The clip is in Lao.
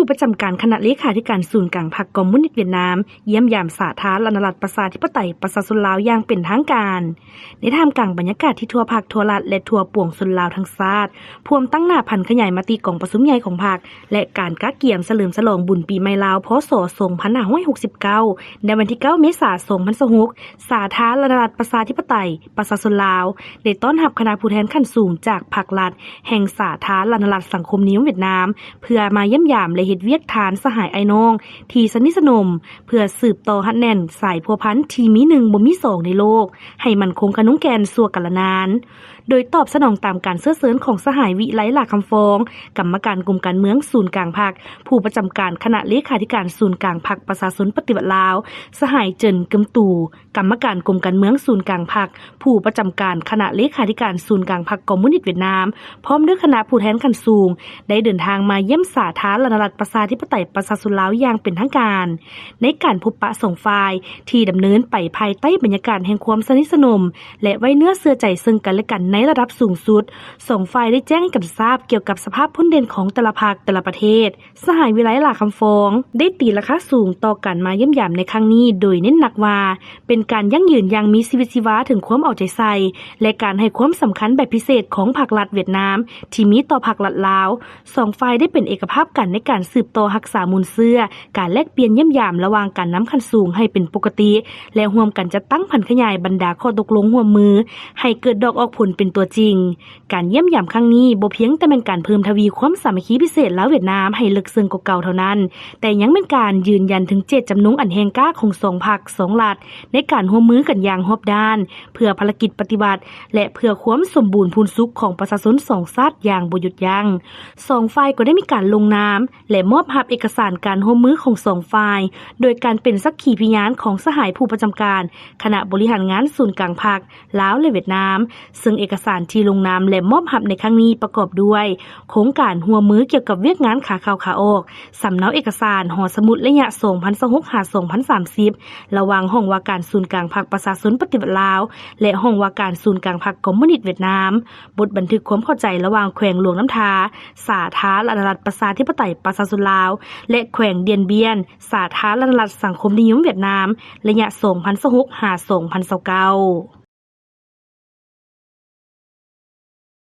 ຜູ້ປະຈຳການຄະນະເລຂາທິການສູນກາງພັກຄອມມູນິດຫວຽດນາມ ຢ້ຽມຢາມສາທາລະນະລັດປະຊາທິປະໄຕປະຊາຊົນລາວຢ່າງເປັນທາງການ ໃນທ່າມກາງບັນຍາກາດທີ່ທົ່ວພັກ, ທົ່ວລັດ ແລະ ທົ່ວປວງຊົນລາວທັງຊາດ, ພ້ອມຕັ້ງໜ້າຜັນຂະຫຍາຍມະຕິກອງປະຊຸມໃຫຍ່ຂອງພັກ ແລະ ການກະກຽມສະເຫຼີມສະຫຼອງບຸນປີໃໝ່ລາວ ພ.ສ. ສອງພັນຫ້າຮ້ອຍຫົກສິບເກົ້າ ໃນວັນທີເກົ້າ ເມສາ ສອງພັນຊາວຫົກ, ສາທາລະນະລັດປະຊາທິປະໄຕປະຊາຊົນລາວ ໄດ້ຕ້ອນຮັບຄະນະຜູ້ແທນຂັ້ນສູງຈາກພັກລັດ ແຫ່ງສາທາລະນະລັດສັງຄົມນິຍົມຫວຽດນາມ ເພື່ອມາຢ້ຽມຢາມ ແລະ ເຮັດວຽກທ່ານສະຫາຍອ້າຍນ້ອງທີ່ສະໜິດສະໜົມ ເພື່ອສືບຕໍ່ຮັດແໜ້ນສາຍພົວພັນທີ່ມີໜຶ່ງບໍ່ມີສອງໃນໂລກ ໃຫ້ໝັ້ນຄົງຂະໜົງແກ່ນຊົ່ວກາລະນານ. ໂດຍຕອບສະໜອງຕາມການເຊື້ອເຊີນຂອງສະຫາຍ ວິໄລ ຫຼ້າຄຳຟອງ ກຳມະການກົມການເມືອງສູນກາງພັກ, ຜູ້ປະຈຳການຄະນະເລຂາທິການສູນກາງພັກປະຊາຊົນປະຕິວັດລາວ, ສະຫາຍ ເຈີນ ກຶມຕູ ກຳມະການກົມການເມືອງສູນກາງພັກ, ຜູ້ປະຈຳການຄະນະເລຂາທິການສູນກາງພັກຄອມມູນິດຫວຽດນາມ ພ້ອມດ້ວຍຄະນະຜູ້ແທນຂັ້ນສູງ ໄດ້ເດີນທາງມາຢ້ຽມສາທາລະນະລັດປະຊາທິປະໄຕປະຊາຊົນລາວຢ່າງເປັນທາງການ. ໃນການພົບປະສອງຝ່າຍ ທີ່ດຳເນີນໄປພາຍໃຕ້ບັນຍາກາດແຫ່ງຄວາມສະໜິດສະໜົມ ແລະ ໄວ້ເນື້ອເຊື່ອໃຈເຊິ່ງກັນແລະກັນໃນລະດັບສູງສຸດ, ສອງຝ່າຍໄດ້ແຈ້ງໃຫ້ກັນຊາບກ່ຽວກັບສະພາບພົ້ນເດັ່ນຂອງແຕ່ລະພັກ, ແຕ່ລະປະເທດ. ສະຫາຍ ວິໄລ ຫຼ້າຄຳຟອງ ໄດ້ຕີລາຄາສູງຕໍ່ການມາຢ້ຽມຢາມໃນຄັ້ງນີ້ ໂດຍເນັ້ນໜັກວ່າ ເປັນການຢັ້ງຢືນຢ່າງມີຊີວິດຊີວາເຖິງຄວາມເອົາໃຈໃສ່ ແລະ ການໃຫ້ຄວາມສຳຄັນແບບພິເສດຂອງພັກລັດຫວຽດນາມທີ່ມີຕໍ່ພັກລັດລາວ. ສອງຝ່າຍໄດ້ເປັນເອກະພາບກັນໃນການສືບຕໍ່ຮັກສາມູນເຊື້ອ ການແລກປ່ຽນຢ້ຽມຢາມລະຫວ່າງການນຳຂັ້ນສູງໃຫ້ເປັນປົກກະຕິ ແລະ ຮ່ວມກັນຈັດຕັ້ງຜັນຂະຫຍາຍບັນດາຂໍ້ຕົກລົງຮ່ວມມືໃຫ້ເກີດດອກອອກຜົນເປັນຕົວຈິງ. ການຢ້ຽມຢາມຄັ້ງນີ້ບໍ່ພຽງແຕ່ແມ່ນການເພີ່ມທະວີຄວາມສາມັກຄີພິເສດລາວຫວຽດນາມໃຫ້ເລິກເຊິ່ງກວ່າເກົ່າເທົ່ານັ້ນ, ແຕ່ຍັງແມ່ນການຢືນຢັນເຖິງເຈດຈຳນົງອັນແຮງກ້າຂອງສອງພັກ, ສອງລັດ ໃນການຮ່ວມມືກັນຢ່າງຮອບດ້ານ ເພື່ອພາລະກິດປະຕິວັດ ແລະ ເພື່ອຄວາມສົມບູນພູນສຸກຂອງປະຊາຊົນສອງຊາດຢ່າງບໍ່ຢຸດຢັ້ງ. ສອງຝ່າຍກໍໄດ້ມີການລົງນາມ ແລະ ມອບຮັບເອກະສານການຮ່ວມມືຂອງສອງຝ່າຍ ໂດຍການເປັນສັກຂີພະຍານຂອງສະຫາຍຜູ້ປະຈຳການຄະນະບໍລິຫານງານສູນກາງພັກ ລາວ ແລະ ຫວຽດນາມ, ເຊິ່ງເອກະສານທີ່ລົງນາມ ແລະ ມອບຮັບໃນຄັ້ງນີ້ປະກອບດ້ວຍ ໂຄງການຮ່ວມມືກ່ຽວກັບວຽກງານຂາເຂົ້າຂາອອກ, ສຳເນົາເອກະສານຫໍສະໝຸດໄລຍະສອງພັນຊາວຫົກຫາສອງພັນສາມສິບ ລະຫວ່າງຫ້ອງວ່າການສູນກາງພັກປະຊາຊົນປະຕິວັດລາວ ແລະ ຫ້ອງວ່າການສູນກາງພັກຄອມມູນິດຫວຽດນາມ, ບົດບັນທຶກຄວາມເຂົ້າໃຈລະຫວ່າງແຂວງຫຼວງນ້ຳທາ ສາທາລະນະລັດປະຊາທິປະໄຕປະຊາຊົນລາວ ແລະ ແຂວງດຽນບຽນ ສາທາລະນະລັດສັງຄົມນິຍົມຫວຽດນາມ ໄລຍະສອງພັນຊາວຫົກຫາສອງພັນຊາວເກົ້າ.